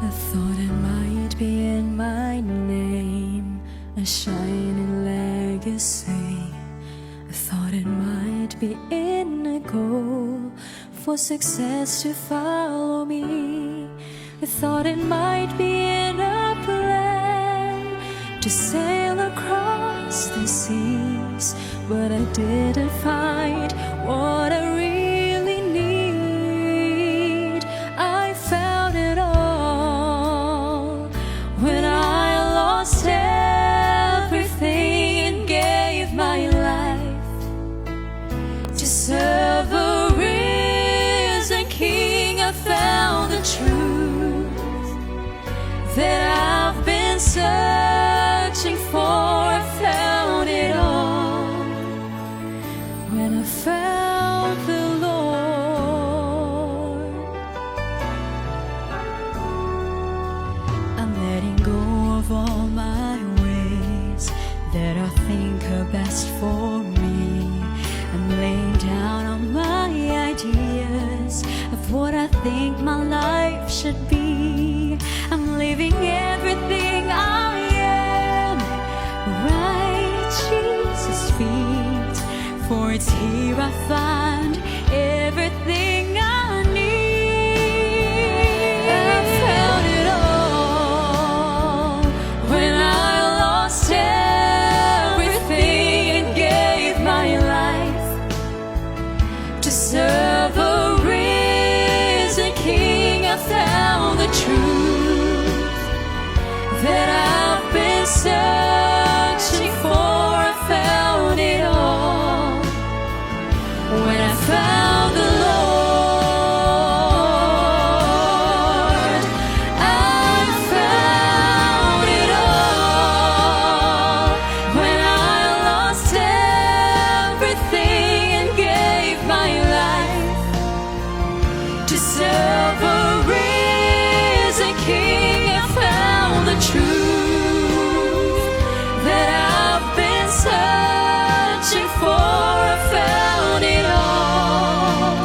I thought it might be in my name, a shining legacy. I thought it might be in a goal for success to follow me. I thought it might be in a plan to sail across the seas, but I didn't find what I really need. I found it all when I lost everything and gave my life to serve a risen King. I found the truth that I've been searching for. I found it all when I found the Lord. I'm letting go of all my ways that I think are best for me. I'm laying down all my ideas of what I think my life should be. I'm leaving everything I am right at Jesus' feet. For it's here I find everything I need. I found it all when I lost everything and gave my life to serve a risen King. I found the truth that I've been searching for. I found it all when I found the Lord. I found it all when I lost everything and gave my life to serve a risen King. I found the truth that I've been searching for. I found it all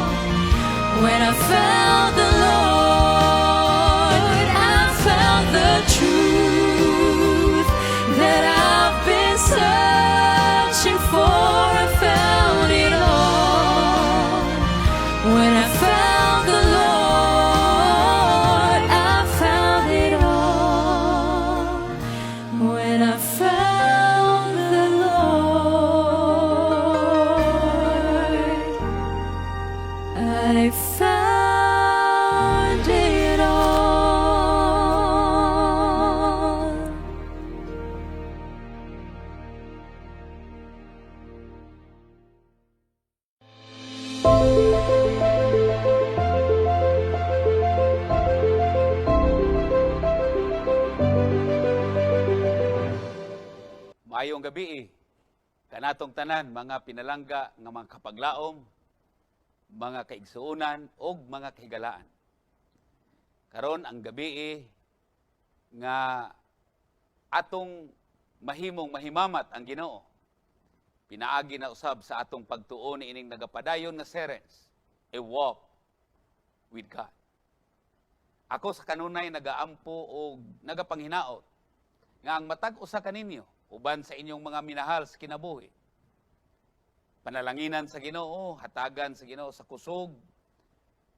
when I found the Lord. I found the truth that I've been searching for. I found it all when I found the Lord. I found it all when I found the Lord. I found it all. Maayong gabii kanatong tanan, mga pinalangga nga mga kapaglaom, mga kaigsuonan ug mga kahigalaan. Karon ang gabii nga atong mahimong mahimamat ang Ginoo. Pinaagi na usab sa atong pagtuon niining nagapadayon nga series, A Walk with God. Ako sa kanunay nagaampo og nagapanghinaot nga ang matag usa kaninyo uban sa inyong mga minahal sa kinabuhi, panalanginan sa Ginoo, hatagan sa Ginoo sa kusog,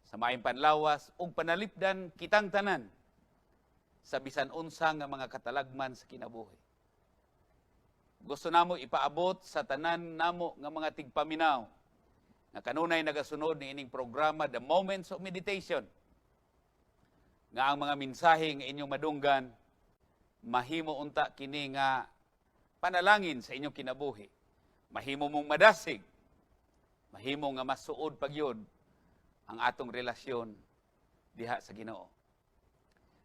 sa maayong panlawas ug panalipdan kitang tanan sa bisan unsa nga mga katalagman sa kinabuhi. Gusto namo ipaabot sa tanan namo nga mga tigpaminaw nga kanunay nagasunod niining programa, The Moments of Meditation, nga ang mga mensahe nga inyong madunggan, mahimo unta kini nga panalangin sa inyong kinabuhi. Mahimo mong madasig, mahimo nga masuod pagyud ang atong relasyon diha sa Ginoo.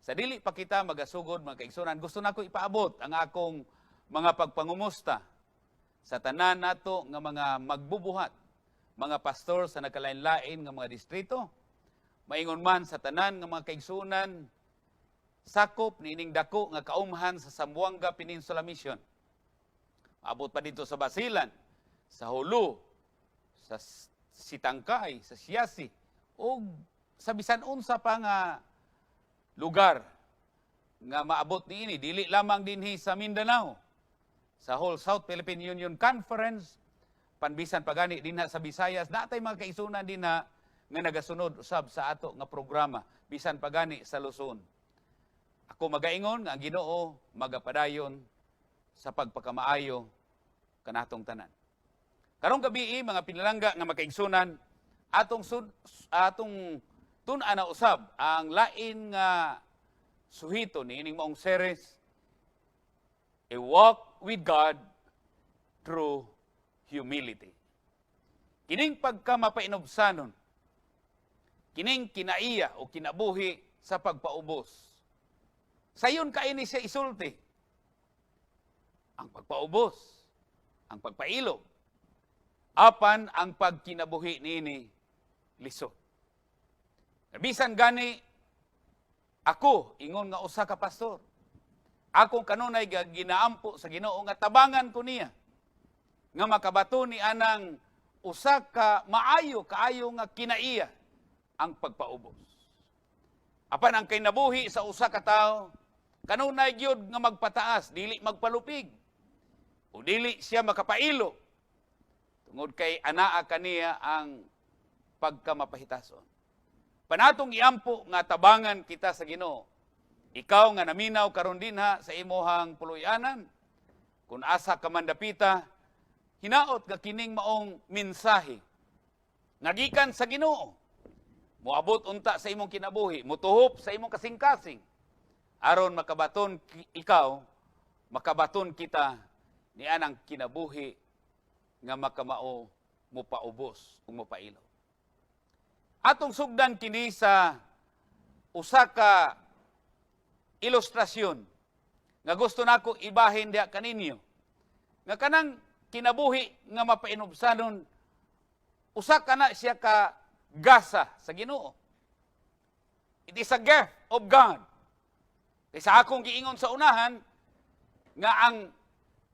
Sa dili pa kita magasugod, mga kaigsuonan, gusto nako ipaabot ang akong mga pagpangumusta sa tanan nato nga mga magbubuhat, mga pastor sa nagkalain-lain nga mga distrito, maingon man sa tanan nga mga kaigsuonan sakop niining dako nga kaumhan sa Zamboanga Peninsula Mission. Abot pa dito sa Basilan, sa Jolo, sa Sitangkay, sa Siasi, o sa bisan unsa pa nga lugar. Nga maabot niini dili lamang dinhi sa Mindanao, sa whole South Philippine Union Conference, panbisan pagani dinha sa Visayas, natay mga kaigsuonan dinha nga nagasunod usab sa ato nga programa bisan pagani sa Luzon. Ako magaingon nga ang Ginoo magapadayon sa pagpakamaayo kanatong tanan. Karong gabii, mga pinalangga nga makaigsunan, atong tun-an na usab ang lain nga suhito niining maong series, A Walk with God Through Humility. Kining pagka mapainubsanon, kining kinaiya o kinabuhi sa pagpaubos. Sayon kaini siya isulti. Ang pagpaubos, ang pagpailob, apan ang pagkinabuhi niini lisod. Bisan gani ako ingon nga usa ka pastor, akong kanunay ginaampo sa Ginoo nga tabangan ko niya nga makabato ni anang usa ka maayo kaayo nga kinaiya, ang pagpaubos. Apan ang kinabuhi sa usa ka tawo kanunay gyud nga magpataas, dili magpalupig. O dili siya makapailo tungod kay anaa kaniya ang pagkamapahitason. Panatong iampo nga tabangan kita sa Ginoo. Ikaw nga naminaw karon dinha sa imuhang puloy-anan, kung asa ka man dapita, hinaot nga kining maong mensahe nga gikan sa Ginoo moabot unta sa imong kinabuhi, motuhop sa imong kasing-kasing aron makabaton ikaw, makabaton kita ni anang kinabuhi nga makamao, mopaubos ug mopailo. Atong sugdan kini sa usa ka ilustrasyon nga gusto nako ibahin diha kaninyo. Nga kanang kinabuhi nga mapainubsanon, usa ka na siya ka gasa sa Ginoo. It is a gift of God. Kay sa akong giingon sa unahan nga ang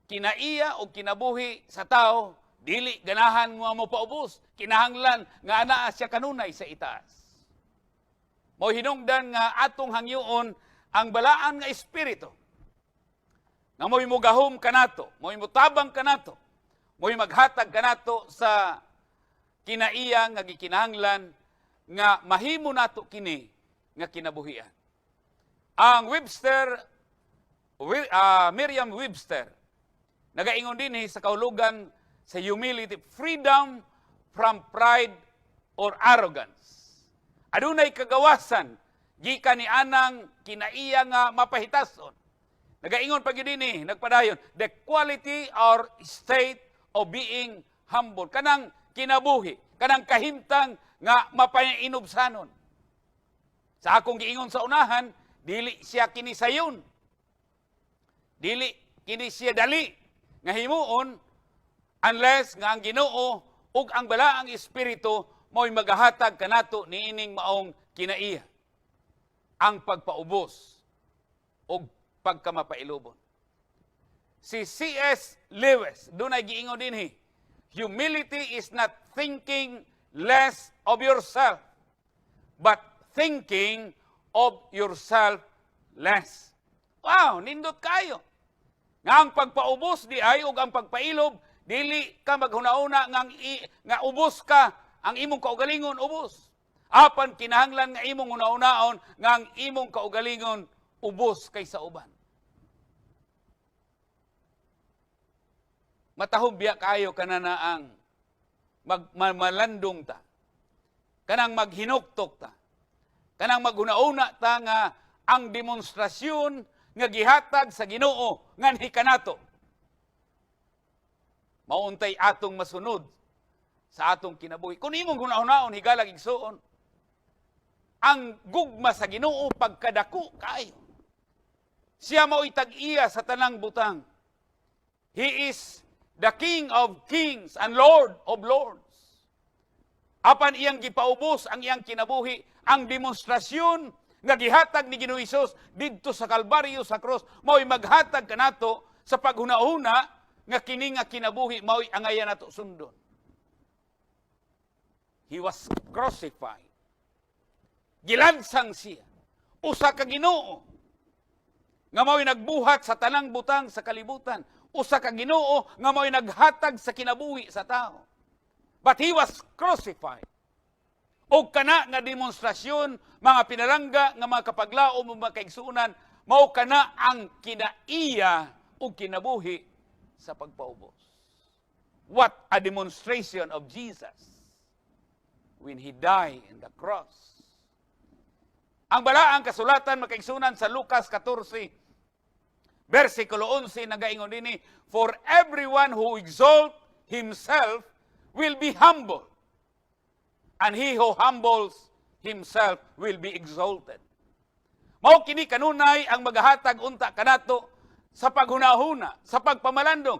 kinaiya o kinabuhi sa tao dili ganahan nga mo paubos, kinahanglan nga anaa siya kanunay sa itaas. Mo hinungdan nga atong hangyoon ang Balaan nga Espiritu nga mo'y mugahom kanato, mo'y mutabang kanato, mo'y maghatag kanato sa kinaiya nga gikinahanglan nga mahimo nato kini nga kinabuhian. Ang Merriam-Webster nagaingon dinhi sa kahulugan sa humility, freedom from pride or arrogance. Adunay kagawasan gikan ni anang kinaiya nga mapahitason. Nagaingon pa gyud dinhi, nagpadayon, the quality or state of being humble. Kanang kinabuhi, kanang kahimtang nga mapainubsanon. Sa akong giingon sa unahan, dili siya kini sayon. Dili kini siya dali nga himuon unless nga ang Ginoo ug ang Balaang Espiritu mo'y magahatag kanato niining maong kinaiya, ang pagpaubos ug pagkamapailubon. Si C.S. Lewis, dunay giingon dinhi, "Humility is not thinking less of yourself, but thinking of yourself less." Wow, nindot kayo. Nga ang pagpaubos di ay ug ang pagpailob, dili ka maghuna-una nga ubos ka, ang imong kaugalingon ubos. Apan kinahanglan nga imong hunahunaon nga ang imong kaugalingon ubos kaysa uban. Matahom biya kayo kanana ang malandong ta. Kanang maghinuktok ta. Kanang maghuna-una ta nga ang demonstrasyon nga gihatag sa Ginoo nganhi kanato, mauntay atong masunod sa atong kinabuhi. Kung imong hunahunaon, higalag igsuon, ang gugma sa Ginoo pagkadako kaayo. Siya mao'y tag-iya sa tanang butang. He is the King of kings and Lord of lords. Apan iyang gipaubos ang iyang kinabuhi, ang demonstrasyon nga gihatag ni Ginoo Hesus didto sa Kalbaryo, sa cross, mao'y maghatag kanato sa paghunahuna nga kini nga kinabuhi mao'y angayan nato sundon. He was crucified. Gilansang siya. Usa ka Ginoo. nga mao'y nagbuhat sa tanang butang sa kalibutan. Usa ka Ginoo nga mao'y naghatag sa kinabuhi sa tao. But He was crucified. Og kana nga demonstrasyon, mga pinalangga nga mga kapaglaom ug mga kaigsuonan, mao kana ang kinaiya ug kinabuhi sa pagpaubos. What a demonstration of Jesus when He died in the cross. Ang balaang kasulatan, makaigsunan, sa Lucas 14, versikulo 11, nagaingon dinhi, "For everyone who exalt himself will be humbled, and he who humbles himself will be exalted." Mao kini kanunay ang magahatag unta kanato sa paghunahuna, sa pagpamalandong.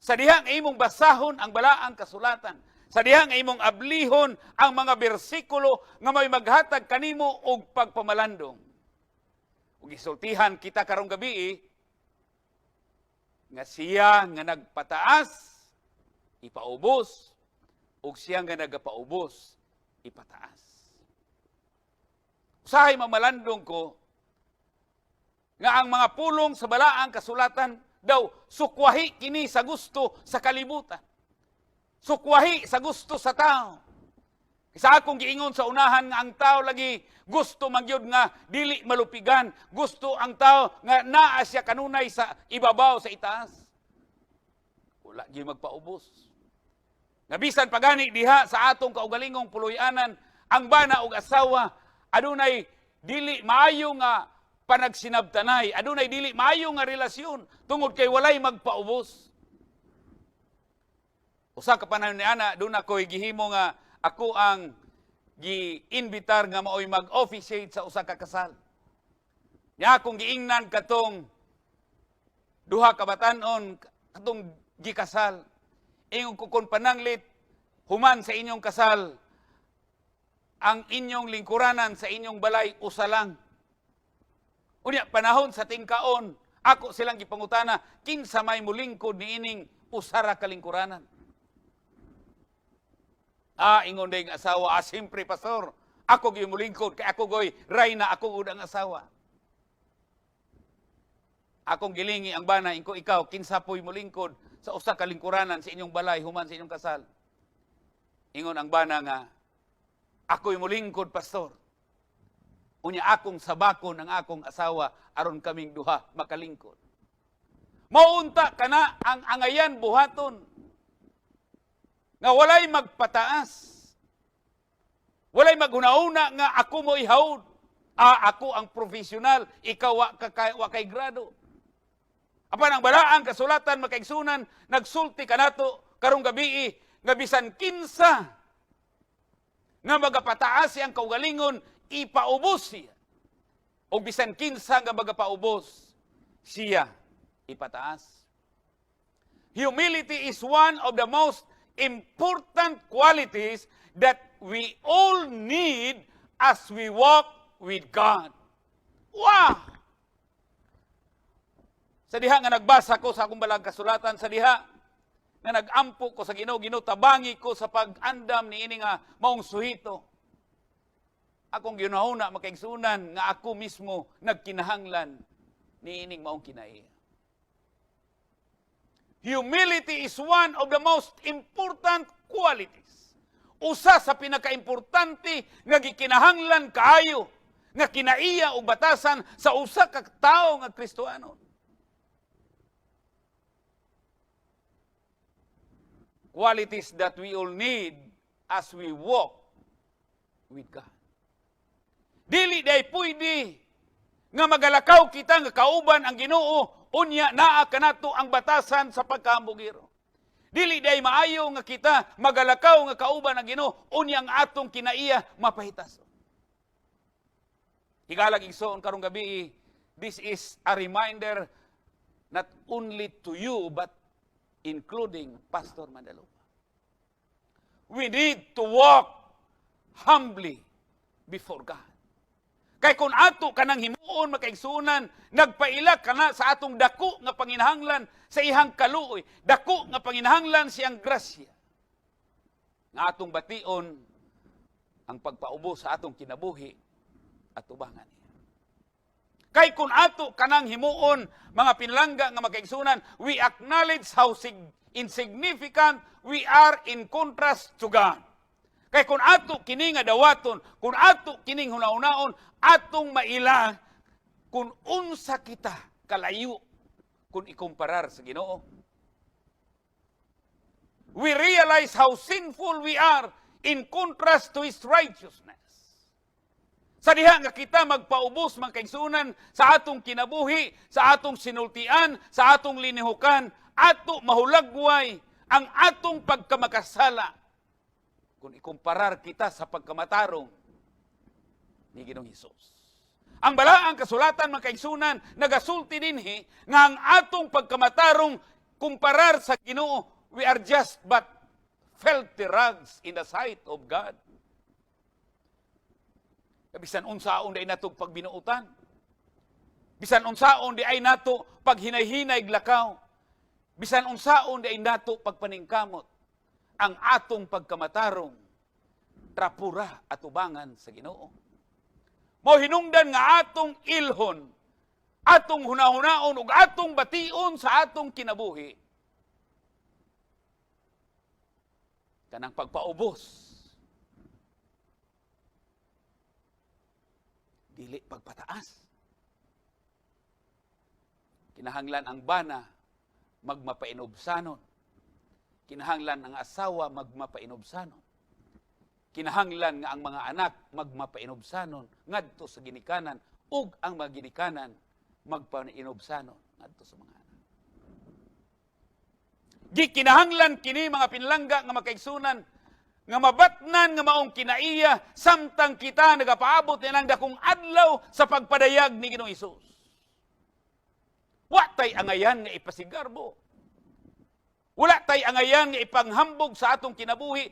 Sa dihang imong basahon ang balaang kasulatan, sa dihang imong ablihon ang mga bersikulo nga may maghatag kanimo og pagpamalandong. Ug isultihan kita karong gabi nga siya nga nagpataas ipaubos ug siya nga nagapaubos ipataas. Usahay mamalandong ko nga ang mga pulong sa balaang kasulatan daw sukwahi kini sa gusto sa kalibutan. Sukwahi sa gusto sa tao. Sa akong giingon sa unahan nga ang tao lagi gusto magyud nga dili malupigan, gusto ang tao nga naa siya kanunay sa ibabaw, sa itaas. Wala gyud magpaubos. Nga bisan pagani diha sa atong kaugalingong puloy-anan, ang bana og asawa adunay dili maayo nga panagsinabtanay, adunay dili maayo nga relasyon tungod kay walay magpaubos. Usa ka panahon ni ana, doon ako'y gihimo nga ako ang gi-invitar nga maoy mag-officiate sa usa ka kasal. Nya akong giingnan katong duha ka batan-on katong gikasal. Ingon ko, "Kon pananglit human sa inyong kasal, ang inyong lingkuranan sa inyong balay usa lang." Unya panahon sa tingkaon, ako silang gipangutana, kinsa may mulingkod niining usa ra ka lingkuranan? "Ah," ingon ding asawa, "ah, siyempre, pastor, ako gyud mulingkod kay ako goy rayna, ako gud ang asawa." Akong gilingi ang bana, inko, "Ikaw, kinsa po'y mulingkod sa usa ka lingkuranan sa inyong balay human sa inyong kasal?" Ingon ang bana nga, "Ako'y mulingkod, pastor. Unya akong sabakon ang akong asawa aron kaming duha makalingkod." Maunta kana ang angayan buhaton nga walay magpataas. Walay maghuna-una nga ako mo ihawd. Ah, ako ang profesional, ikaw wa kay grado. Apan ang balaang kasulatan, makaigsunan, nagsulti kanato karong gabi nga bisan kinsa nga magapataas siyang kaugalingon, ipaubos siya. O bisan kinsa nga magapaubos siya, ipataas. Humility is one of the most important qualities that we all need as we walk with God. Wow! Sa diha nga nagbasa ko sa akong balang kasulatan, sa diha nga nagampo ko sa Ginoo, "Ginoo, tabangi ko sa pag-andam ni ini nga maong suhito." Akong ginahuna, makaigsunan, nga ako mismo nagkinahanglan ni ining maong kinaiya. Humility is one of the most important qualities. Usa sa pinakaimportante nga gikinahanglan kaayo nga kinaiya o batasan sa usa ka tawo nga Kristohanon. Qualities that we all need as we walk with God. Dili day pwede nga magalakaw kita nga kauban ang Ginoo unya naa kanato ang batasan sa pagkahambugiro. Dili day maayo nga kita magalakaw nga kauban ang Ginoo unya ang atong kinaiya mapahitas. Higalag igsoon, karong gabi, this is a reminder not only to you but including Pastor Mandalupa. We need to walk humbly before God. Kay kung ato kanang himuon, makaigsunan, nagpaila ka na sa atong dako nga panginahanglan sa ihang kaluoy, dako nga panginahanglan siyang grasya. Nga atong bation ang pagpaubos sa atong kinabuhi at tubangan niya. Kay kung ato kanang himuon, mga pinlangga nga makaigsunan, we acknowledge how insignificant we are in contrast to God. Kay kung ato kini nga dawaton, kung ato kining hunahunaon, atong maila kung unsa kita kalayo kung ikumparar sa Ginoo. We realize how sinful we are in contrast to His righteousness. Sa diha nga kita magpaubos, mga kaigsunan, sa atong kinabuhi, sa atong sinultian, sa atong linihukan, ato mahulagway ang atong pagkamakasala kung ikumparar kita sa pagkamatarong ni Ginoong Hesus. Ang balaang kasulatan, mga kaigsunan, nagasulti dinhi nga ang atong pagkamatarong kumparar sa Ginoo, we are just but filthy rags in the sight of God. Bisan unsaon diay nato pagbinuutan. Bisan unsaon diay nato paghinay-hinay lakaw. Bisan unsaon diay nato pagpaningkamot. Ang atong pagkamatarong trapura atubangan sa Ginoo. Mao hinungdan nga atong ilhon, atong hunahunaon ug atong bation sa atong kinabuhi. Kanang pagpaubos, dili pagpataas. Kinahanglan ang bana magmapainubsanon. Kinahanglan ang asawa magmapainubsanon. Kinahanglan nga ang mga anak magmapainubsanon ngadto sa ginikanan ug ang mga ginikanan magpainubsanon ngadto sa mga anak. Gikinahanglan kini, mga pinlangga nga makaigsunan, nga mabatnan nga maong kinaiya samtang kita nagapaabot nilang dakong adlaw sa pagpadayag ni Ginoong Hesus. Wa tay angayan nga ipasigarbo. Wala tay angayan nga ipanghambog sa atong kinabuhi.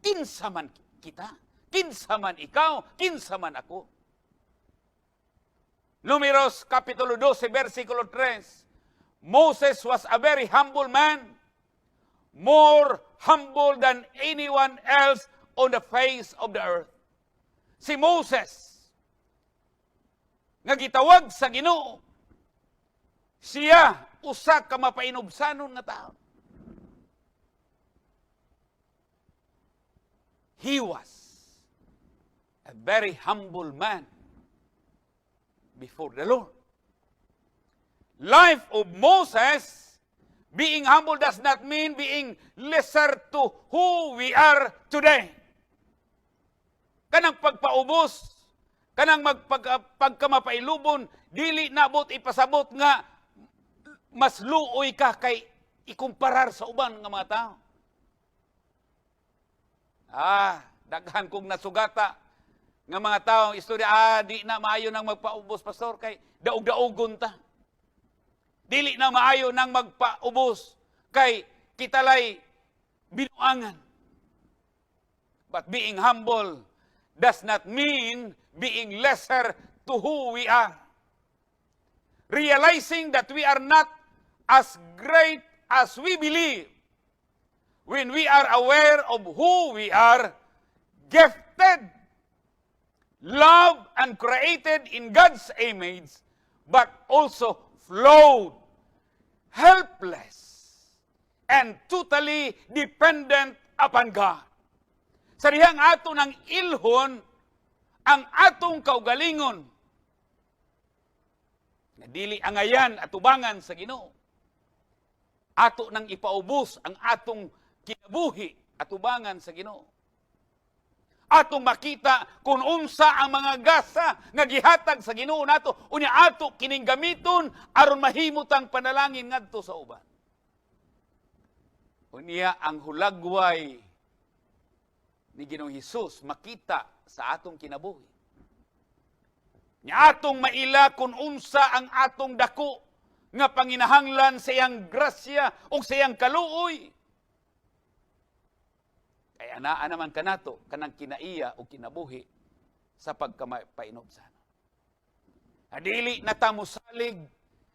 Kinsa man kita, kinsa man ikaw, kinsa man ako. Números Kapitulo 12, versikulo 3. Moses was a very humble man, more humble than anyone else on the face of the earth. Si Moses, nga gitawag sa Ginoo, siya usa ka mapainubsanon nga tao. He was a very humble man before the Lord. Life of Moses, being humble does not mean being lesser to who we are today. Kanang pagpaubos, kanang pagkamapailubon, dili nabot ipasabot nga mas luoy ka kay ikumparar sa uban nga mga tao. Daghan kong nasugata nga mga tao, istorya, di na maayo nang magpaubos, pastor, kay daog-daogon ta. Dili na maayo nang magpaubos kay kitalay binuangan. But being humble does not mean being lesser to who we are. Realizing that we are not as great as we believe when we are aware of who we are, gifted, loved, and created in God's image, but also flawed, helpless, and totally dependent upon God. Sa dihang ato ng ilhon, ang atong kaugalingon, nga dili angayan atubangan sa Ginoo. Ato nang ipaubos ang atong kinabuhi atubangan sa Ginoo. Atong makita kung unsa ang mga gasa nga gihatag sa Ginoo nato, unya ato kining gamiton aron mahimot ang panalangin ngadto sa uban. Unya ang hulagway ni Ginoong Hesus makita sa atong kinabuhi. Nya atong maila kung unsa ang atong dako nga panginahanglan sa iyang grasya ug sa iyang kaluoy. Kay anaa naman kanato kanang kinaiya o kinabuhi sa pagkamapainubsan. Dili na ta mosalig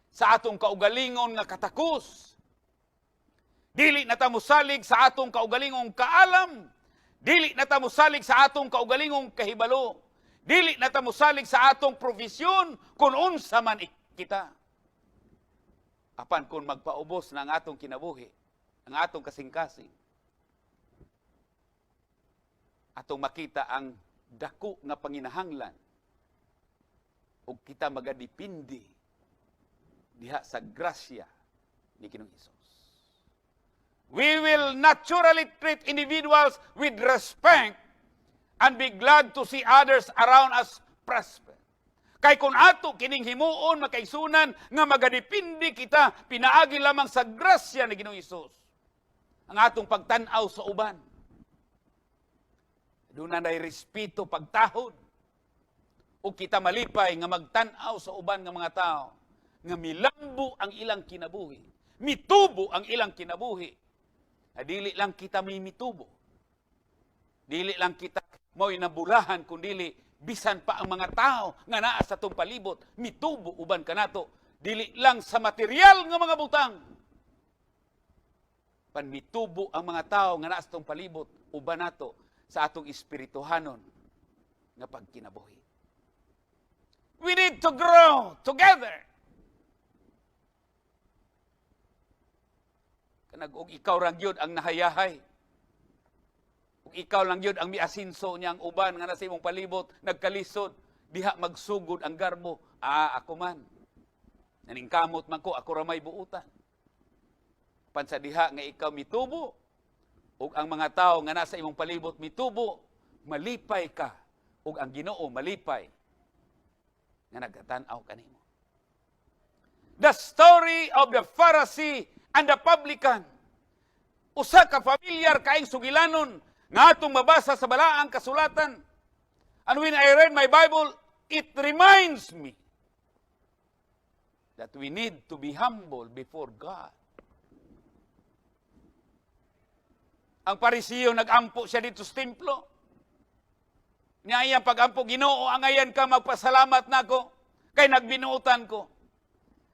sa atong kaugalingon nga katakos. Dili na ta mosalig sa atong kaugalingong kaalam. Dili na ta mosalig sa atong kaugalingong kahibalo. Dili na ta mosalig sa atong profesyon kung unsa man kita. Apan kung magpaubos na ang atong kinabuhi, ang atong kasing-kasing, atong makita ang dako nga panginahanglan ug kita magadepende diha sa grasya ni Ginoong Hesus. We will naturally treat individuals with respect and be glad to see others around us prosper. Kay kung ato kining himuon, mga kaigsuonan, nga magadepende kita pinaagi lamang sa grasya ni Ginoong Hesus, ang atong pagtan-aw sa uban, duna nay respeto, pagtahod, ug kita malipay nga magtan-aw sa uban nga mga tao nga milambo ang ilang kinabuhi, mitubo ang ilang kinabuhi. Na dili lang kita may mitubo. Dili lang kita mo'y nabulahan, kundili bisan pa ang mga tao nga naa sa atong palibot mitubo uban kanato, dili lang sa material nga mga butang, pan mitubo ang mga tao nga naa sa atong palibot uban nato sa atong espirituhanon nga pagkinabuhi. We need to grow together. Kanag og ikaw ra gyud ang nahayahay, ug ikaw lang gyud ang miasinso niya, ang uban nga nasa imong palibot nagkalisod, diha magsugod ang garbo. "Ah, ako man. Naningkamot man ko, ako ra may buutan." Pan sa diha nga ikaw mitubo ug ang mga tao nga nasa imong palibot mitubo, malipay ka ug ang Ginoo malipay nga nagatan-aw kanimo. The story of the Pharisee and the publican. Usa ka familiar kaayong sugilanon nga atong mabasa sa Balaang Kasulatan. And when I read my Bible, it reminds me that we need to be humble before God. Ang Parisiyo, nagampo siya didto sa templo. Niya iyang pagampo, "Ginoo, angayan ka magpasalamat nako kay nagbinuutan ko."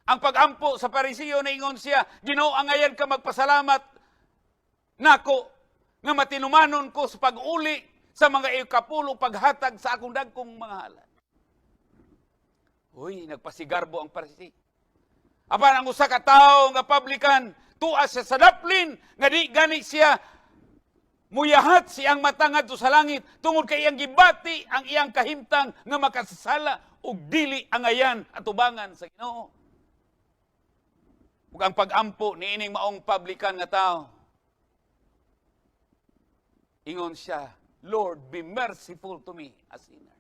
Ang pagampo sa Parisiyo, naingon siya, "Ginoo, angayan ka magpasalamat nako nga matinumanon ko sa pag-uli sa mga ikapulo, paghatag sa akong dagkong mga halad." Uy, nagpasigarbo ang Parisi. Apan ang usa ka tawo nga publican, tua siya sa daplin nga di gani siya muyahat siyang mata ngadto sa langit tungod kay iyang gibati ang iyang kahimtang nga makasasala ug dili angayan atubangan sa Ginoo. Ug ang pag-ampo niining maong publican nga tao, ingon siya, "Lord, be merciful to me, a sinner."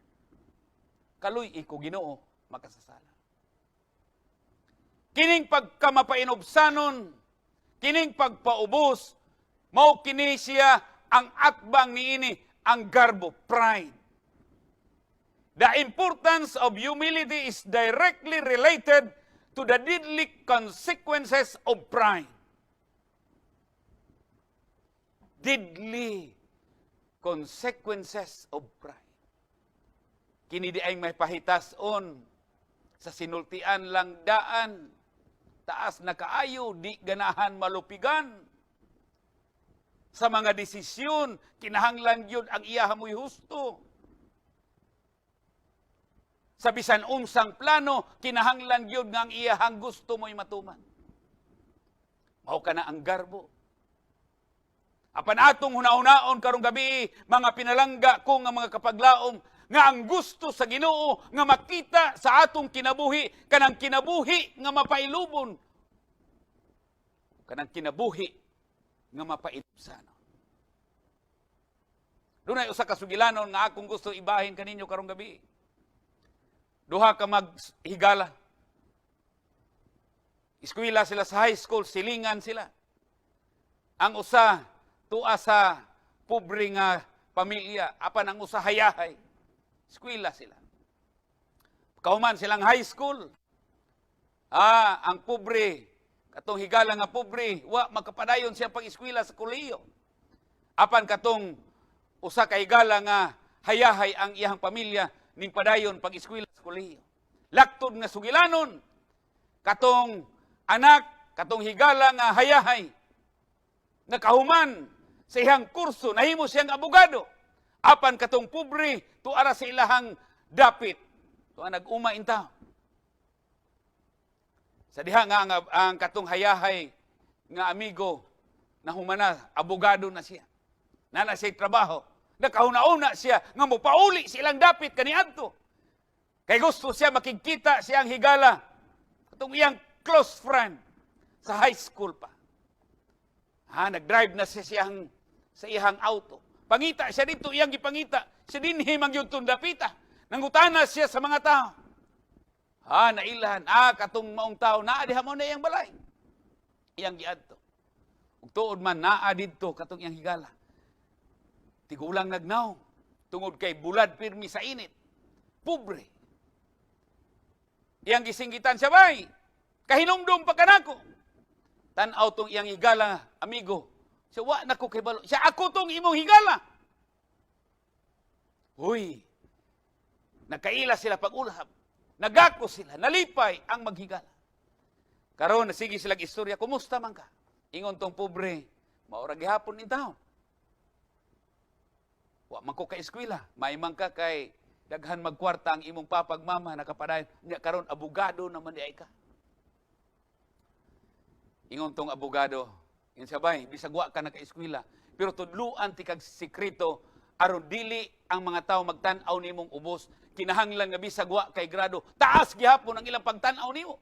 Kaluy-i ko, Ginoo, makasasala. Kining pagkamapainubsanon, kining pagpaubos, mao kini siya ang atbang niini, ang garbo, pride. The importance of humility is directly related to the deadly consequences of pride. Deadly consequences of pride. Kini diay may pahitason sa sinultian lang daan, taas na kaayo, di ganahan malupigan. Sa mga desisyon, kinahanglan gyud ang iya mo'y husto. Sa bisan unsang plano, kinahanglan gyud nga ang iyahang gusto mo'y matuman. Mao kana ang garbo. Apan atong hunahunaon karong gabi, mga pinalangga ko nga mga kapaglaom, nga ang gusto sa Ginoo nga makita sa atong kinabuhi kanang kinabuhi nga mapailubon, kanang kinabuhi nga mapailubsan. Dunay usa ka sugilanon nga akong gusto ibahin kaninyo karong gabi. Duha ka maghigala. Eskwela sila sa high school, silingan sila. Ang usa tua sa pobre nga pamilya, apan ang usa hayahay. Eskwela sila. Kauman silang high school. Ah, ang pobre, katong higala nga pobre, wa makapadayon siya pag-eskwela sa kolehiyo. Apan katong usa ka higala nga hayahay ang iyang pamilya, ning padayon pag-eskwela sa kolehiyo. Laktod nga sugilanon, katong anak, katong higala nga hayahay, nakahuman sa iyang kurso, nahimo siyang abogado. Apan katong pobre, tuara sa ilahang dapit tuang nag-uma in town. Sa diha nga ang katong hayahay nga amigo na humana, abogado na siya. Naa na siya trabaho. Nakahuna-una siya nga mopauli silang dapit kaniadto. Kay gusto siya makigkita siyang higala, katong iyang close friend sa high school pa. Ha, nag-drive na siya sa iyang auto. Pangita siya dito, iyang gipangita. Siya dinhi man gyud tong dapita. Nangutana siya sa mga tao. Ha, nailhan. Ah, katong maong tao, naa diha, mao na iyang balay. Iyang giadto. Ug tuod man, naa didto katong iyang higala. Tigulang nag nawong tungod kay bulad pirmi sa init. Pobre. Iyang gisinggitan siya, "Bay, kahinumdum pa kanako." Tan-aw tong iyang higala, amigo. Siya, "Wa na ko kabalo." Siya, "Ako tong imong higala." Uy, nagkaila sila pag-ulhab. Nagako sila, nalipay ang maghigala. Karon sige sila istorya, "Kumusta man ka?" Ingon tong pobre, "Mao ra gihapon in town. Wa man ko ka eskwela, may man ka kay daghan magkwarta ang imong papa ug mama, nakapadayon. Nya karon abogado naman diay ka." Ingon tong abogado, ingon siya, "Bay, bisag wa ka naka-eskwela, pero tudluan tikag sikreto aron dili ang mga tao magtan-aw nimong ubos. Kinahanglan nga bisag wa kay grado, taas gihapon ang ilang pagtan-aw nimo."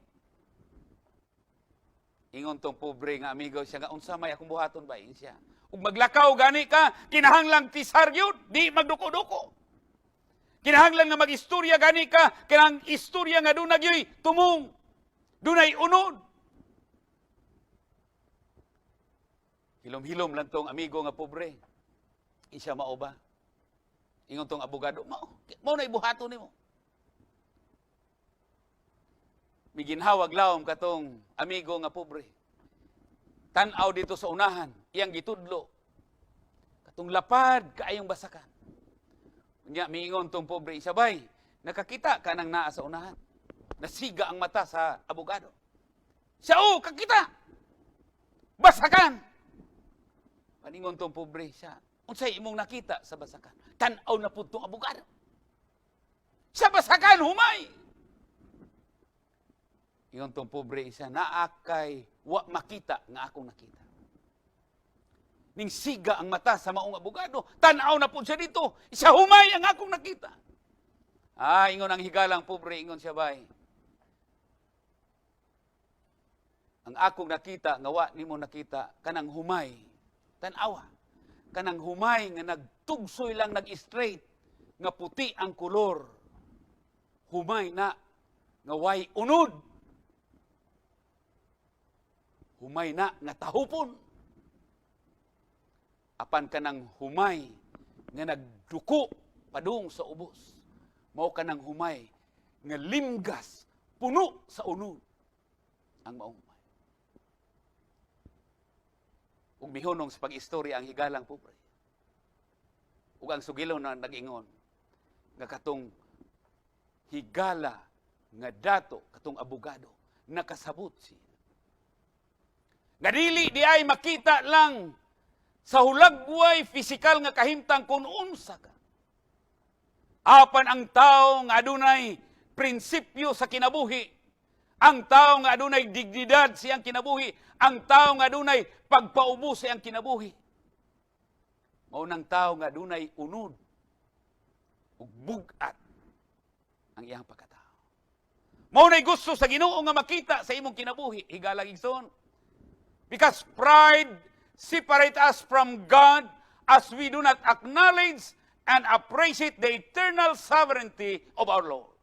Ingon tong pobre nga amigo siya nga, "Unsa may akong buhaton, ba?" Ingon siya, "Ug maglakaw gani ka, kinahanglang tisar gyud, di magduko-duko. Kinahanglan nga mag-istorya gani ka, kanang istorya nga duna gyoy tumong, dunay unod." Hilom-hilom lang tong amigo nga pobre. Siya, "Mao ba?" Ingon tong abogado, "Mao, mao na ibuhaton nimo." Miginhawag lawom katong amigo nga pobre. Tan-aw dito sa unahan, iyang gitudlo. Katong lapad kaayong basakan. Unya miingon tong pobre, "Isabay, nakakita ka nang naa sa unahan?" Nasiga ang mata sa abogado. Siya, "Oh, kakita. Basakan." Paningon tong pobre siya, "Unsay imong nakita sa basakan?" Tan-aw na pud tong abogado. Sa basakan, humay. Ingon tong pobre isa, "Naa kay wa makita nga akong nakita." Ning siga ang mata sa maong abogado. Tan-aw na pud siya dito. Isa, "Humay ang akong nakita." Ah, ingon ang higalang pobre, ingon siya, "Bay. Ang akong nakita nga wa nimo nakita, kanang humay. Tan-awa. Kanang humay nga nagtugsoy lang, nag-straight nga puti ang kolor. Humay na nga way unod. Humay na nga tahupon. Apan kanang humay nga nagduko padung sa ubos, mao kanang humay nga limgas, puno sa unod ang maong humay." Ug mihunong sa pag-istorya ang higalang pobre. Ug ang sugilon na nag-ingon nga katong higala nga dato, katong abogado, nakasabot siya. Nga dili di ay makita lang sa hulagway pisikal nga kahimtang kung unsa ka. Apan ang tao nga adunay prinsipyo sa kinabuhi, ang tao nga adunay dignidad siyang kinabuhi, ang tao nga adunay pagpaubo sa iyang kinabuhi, mao nang tao nga adunay unod ug bug-at ang iyang pagkatao. Mao nay gusto sa Ginoo nga makita sa imong kinabuhi, higalang igsoon. Because pride separate us from God as we do not acknowledge and appreciate the eternal sovereignty of our Lord.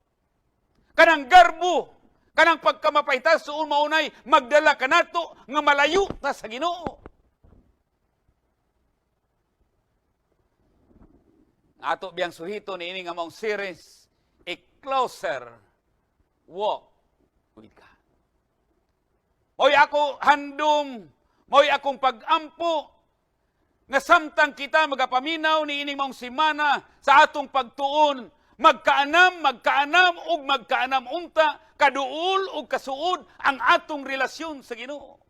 Kanang garbo, kanang pagkamapaitas suon, maunay magdala kanato nga malayo ta sa Ginoo. Ato biyang suhito ni ini nga maong series, A Closer Walk with God. Mo'y ako handom, mo'y akong pag-ampo, nga samtang kita magapaminaw ni ining maong semana sa atong pagtuon, magkaanam, magkaanam ug magkaanam unta, kaduol ug kasuod ang atong relasyon sa Ginoo.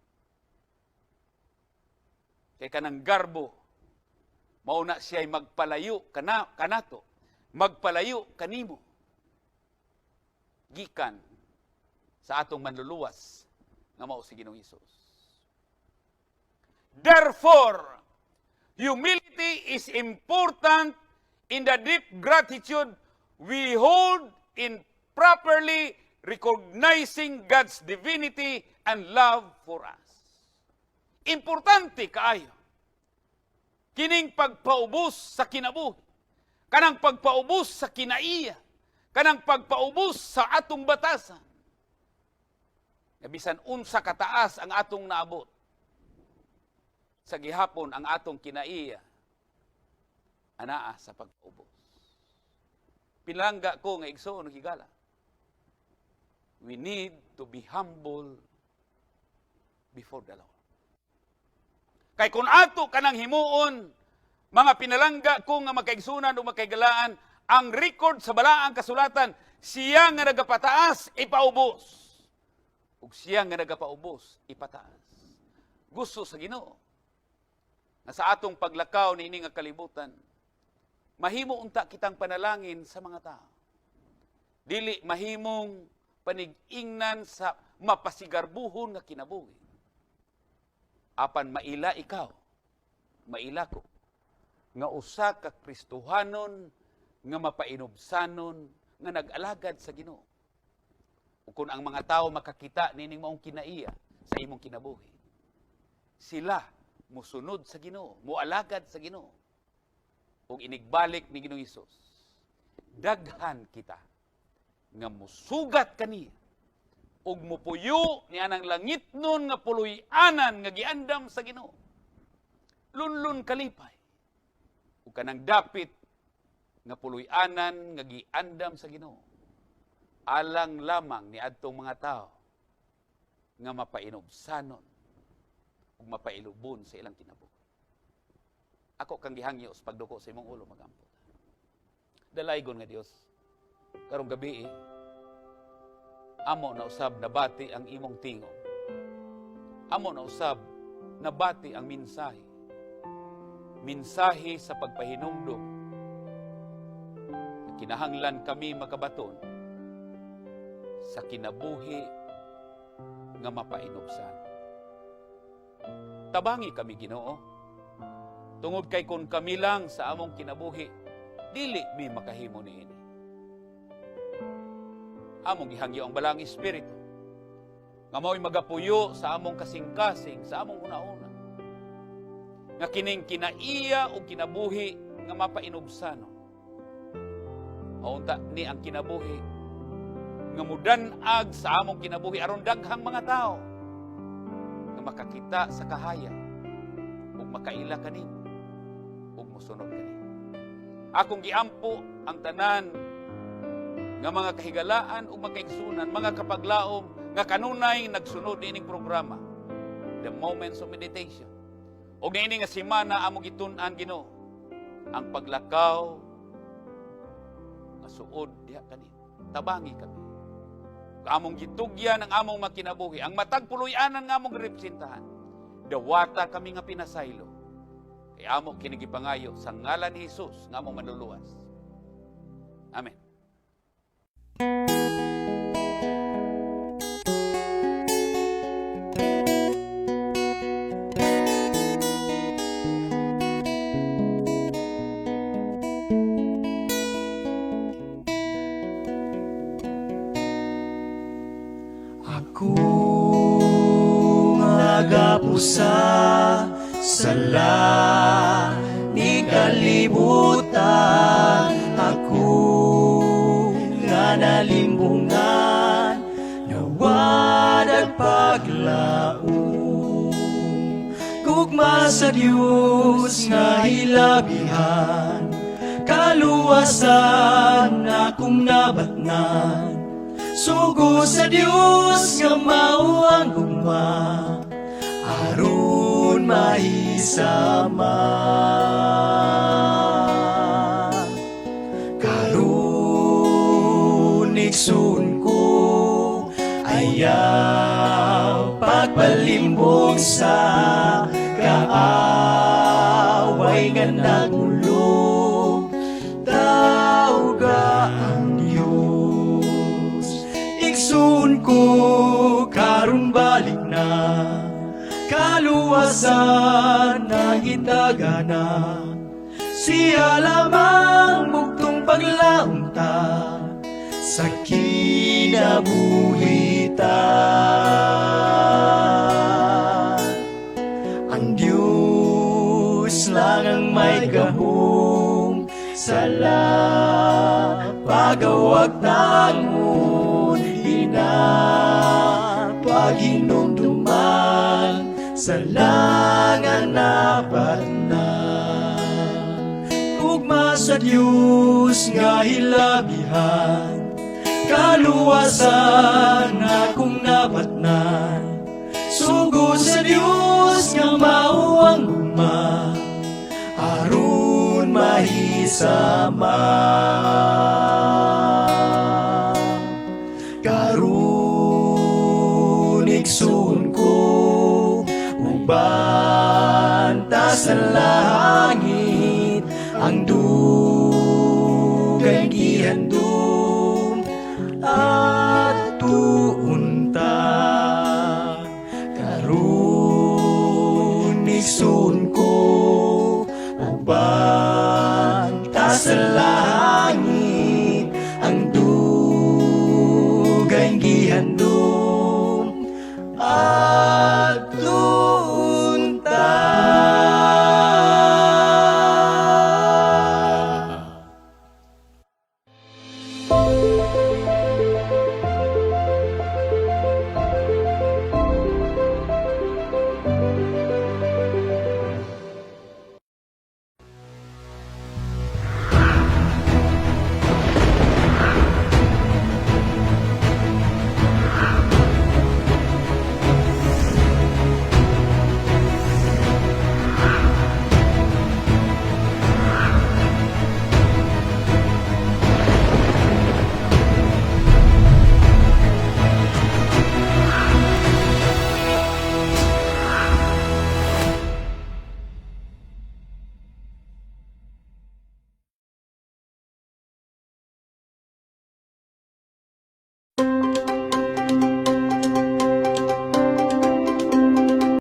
Kay kanang garbo, mao na siya'y magpalayo kanato, magpalayo kanimo. Gikan sa atong manluluwas nga mao si Ginoong Hesus. Therefore, humility is important in the deep gratitude we hold in properly recognizing God's divinity and love for us. Importante kaayo kining pagpaubos sa kinabuhi, kanang pagpaubos sa kinaiya, kanang pagpaubos sa atong batasan. Nga bisan unsa kataas ang atong naabot, sa gihapon ang atong kinaiya anaa sa pagpaubos. Pinalangga ko nga igsoon ug higala. We need to be humble before the Lord. Kay kung ato kanang himuon, mga pinalangga ko nga makaigsunan o makaigalaan, ang record sa balaang kasulatan, siya nga nagapataas, ipaubos. Ug siya nga nagapaubos, ipataas. Gusto sa Ginoo na sa atong paglakaw niini nga kalibutan, mahimo unta kitang panalangin sa mga tao. Dili mahimong panig-ingnan sa mapasigarbuhon nga kinabuhi. Apan maila ikaw, maila ko, nga usa ka Kristohanon nga mapainubsanon nga nag-alagad sa Ginoo. Ug kung ang mga tao makakita nining maong kinaiya sa imong kinabuhi, sila musunod sa Ginoo, mualagad sa Ginoo. Ug inigbalik ni Ginoong Hesus, daghan kita nga musugat kaniya ug mupuyo ni anang langitnon nga puloy-anan nga giandam sa Ginoo. Lunlun kalipay ug kanang dapit nga puloy-anan nga giandam sa Ginoo alang lamang ni adtong mga tao nga mapainubsanon ug mapailubon sa ilang kinabuhi. Ako kang gihangyo sa pagduko sa imong ulo, magampo. Dalaygon nga Dios, karong gabi amo na usab nabati ang imong tingog. Amo na usab nabati ang mensahe. Mensahe sa pagpahinumdom na kinahanglan kami makabaton sa kinabuhi nga mapainubsan. Tabangi kami, Ginoo. Tungod kay kung kami lang sa among kinabuhi, dili mi makahimo niini. Among gihangyo ang Balaang Espiritu nga mao'y magapuyo sa among kasing-kasing, sa among una-una. Nga kining kinaiya o kinabuhi nga mapainubsano. Maunta ni ang kinabuhi nga mudan-ag sa among kinabuhi aron daghang mga tao nga makakita sa kahayag ug makaila kanimo ug mosunod kanimo. Akong giampo ang tanan nga mga kahigalaan ug makaigsunan, mga kapaglaom nga kanunay nagsunod niining programa, The Moments of Meditation. Ug niini nga semana among gitun-an, Ginoo, ang paglakaw nga suod diha kanimo. Tabangi kami. Among gitugyan ang among makinabuhi, ang matag puloy-anan nga among representahan. Dawata kami nga pinasaylo. Kay amo kini gipangayo sa ngalan ni Hesus nga among manluluwas. Amen. Ako nagapusa sala ni kalibutan, ako nga nalimbungan nawadag paglaom. Gugma sa Dios nga hilabihan, kaluwasan akong nabatnan. Sugo sa Dios nga mao ang gugma aron mahisama. Karon igsoon ko, ayaw pagpalimbong sa kaaway nga nagulong. Tawga ang Dios. Igsuon ko, karon balik na. Kaluwasan na gitagana. Siya lamang bugtong paglaumta sa kinabuhi ta. Ang Diyos lang ang may gahom sa pagawag tangon ina paghinumduman sa langan napat na gugma sa Diyos nga hilabihan, kaluwasan akong nabatnan. Sugo sa Diyos nga mao ang gugma aron mahisama. Karon igsuon ko, uban ta sa langit ang dugay gihandom at tuunta. Karon igsuon ko, uban ta sa langit ang dugay gihandom.